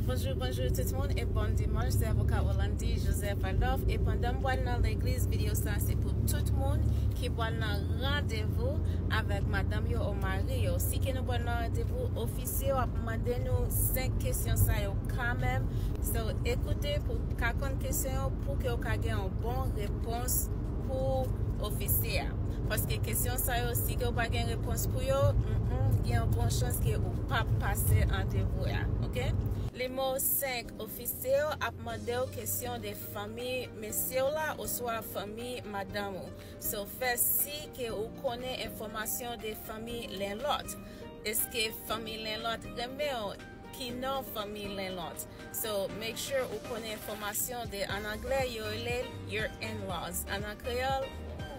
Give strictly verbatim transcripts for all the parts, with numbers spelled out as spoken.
Bonjou, bonjou tout moun e bon dimanch, se avoka Orlandy Joseph Adolphe e pandan m pral nan legliz, videyo sa se pou tout moun ki pral nan randevou avèk madanm yo ou mari yo. Si ke nou pral nan randevou, ofisye yo ap mande nou senk kesyon sa yo kanmenm. So, ekoute pou ka konn kesyon yo pou ke w ka gen yon bon repons pou ofisye a. Paske kesyon sa yo, si ke w pa gen repons pou yo, mm, gen yon bon chans ke ou p ap pase randevou a, oke? Limo senk, ofisye yo ap mande w kesyon de fanmi mesye w la oswa fanmi madanm ou. So, fè si ke ou konnen enfòmasyon de fanmi len lòt. Èske fanmi len lòt renmen w? Ki non fanmi len lòt? So, make sure ou konnen enfòmasyon de, an anglè, yo rele l your in-laws. An, an kreyòl,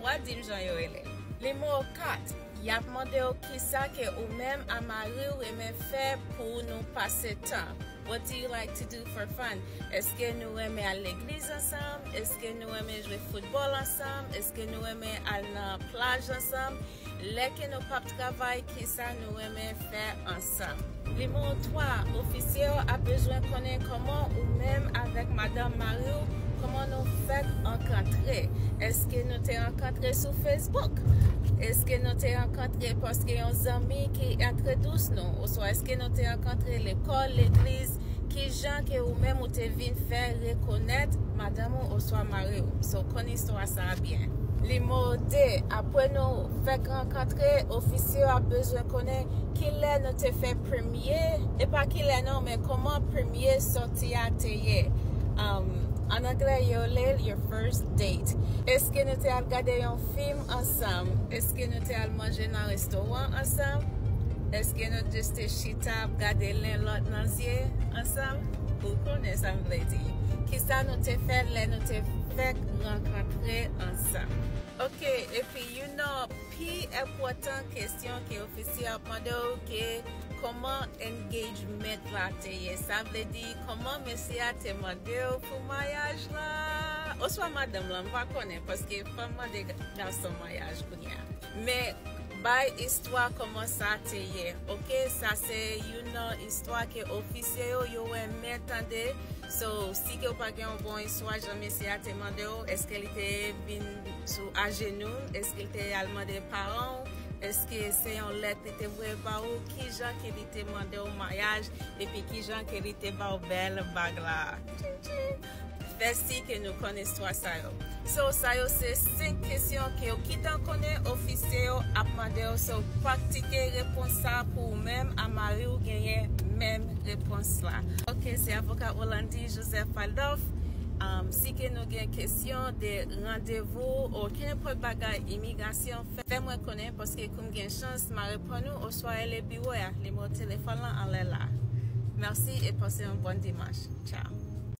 w a di m jan yo rele l. Limo kat, y ap mande w kisa ke ou menm a mari w renmen fè pou nou pase tan. What do you like to do for fun? Èske nou renmen al legliz ansanm? Èske nou renmen jwe foutbòl ansanm? Èske nou renmen al nan plaj ansanm? Lè ke nou p ap travay, kisa nou renmen fè ansanm? Limo twa, ofisye yo ap bezwen konnen kòman ou menm avèk madanm mari w, kòman nou fèk rankontre. Èske nou te rankontre sou Facebook? Èske nou te rankontre paske yon zanmi ki entwodui nou? Oswa èske nou te rankontre lekòl, legliz? Ki jan ke ou menm ou te vin fè rekonèt madanm ou oswa mari w? So, konn istwa sa a byen. Limo de, apre nou fèk rankontre, ofisye yo ap bezwen konnen kilè nou te fè premye, e pa kilè non, men kòman premye sòti a te ye. Um, an anglè, yo rele l your first date. Èske nou te al gade yon fim ansanm? Èske nou te al manje nan restoran ansanm? Èske nou jis te chita ap gade len lòt nan zye ansanm? Ou konnen sa m vle di. Kisa nou te fè lè nou te fèk rankontre ansanm? Oke, epi youn nan pi enpòtan kesyon ke ofisye ap mande w ke kòman engagement la te ye. Sa vle di kòman mesye a te mande w pou maryaj la. Oswa madanm lan, m pa konnen, paske fanm mande gason maryaj kounye a. Men bay istwa kòman sa te ye, oke? Sa se youn nan istwa ke ofisye yo, yo renmen tande. So, si ke w pa gen yon bon istwa, jan mesye a te mande w, èske li te vin sou ajenou? Èske li te al mande paran w? Èske se yon lèt li te voye ba ou? Ki jan ke li te mande w maryaj? Epi ki jan ke li te ba w bèl bag la? Tching, tching. Fè si ke nou konn istwa sa yo. So, sa yo se senk kesyon ke w gentan konnen ofisye yo ap mande w. So, praktike repons sa pou ou menm a mari w genyen menm repons la. Oke, se avoka Orlandy Joseph Adolphe. Um, si ke nou gen kesyon de randevou ou kenenpòt bagay imigrasyon, fè, fè mwen konnen paske kou m gen chans, m a reponn ou oswa rele biwo a, nimewo telefòn lan anlè la. Mèsi e pase yon bòn dimanch. Tchao.